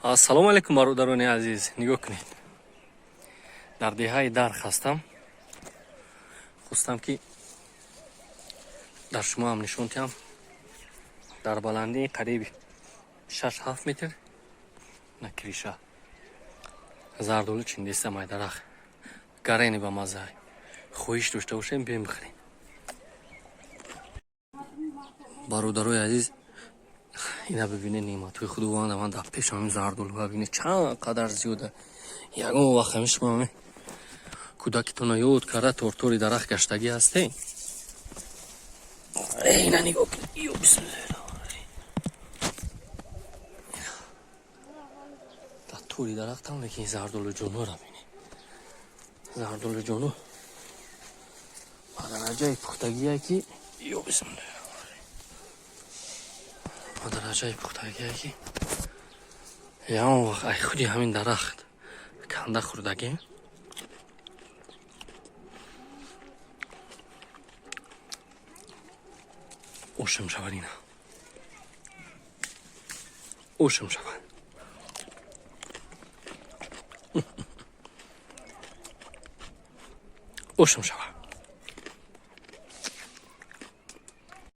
Ассалому алайкум, бародарони азиз. Нигоҳ кунед, дар деҳаи Дарх ҳастам. Хостам, ки дар шумо ҳам нишон диҳам. Дар баландии қариби 6-7 метр на криша зардолу чиндестам. Ай дарахт гарени ба маззаи. Хоҳиш дошта бошем, бием бихӯрем. Бародарои азиз, ина бибинед, неъматҳои Худованда. Ман дар пешам зардолуа, бибинед, чанд қадар зиёда. Ягон вақт ҳами шумо кӯдакитона ёд карда, тортори дарахт гаштагӣ ҳастем? Ина нигоҳ кунед. Ё бисмиллаҳи. Дар тори дарахтам, лекин зардолу ҷонура бинед. Зардолу ҷону ба дараҷаи пухтагие, ки ё бисмиллаҳи, ба дараҷаи пухтагие, ки ягон вақт ай худи ҳамин дарахт канда хӯрдагӣ. Ошам шавад, ина ошам шавад, ошам шавад.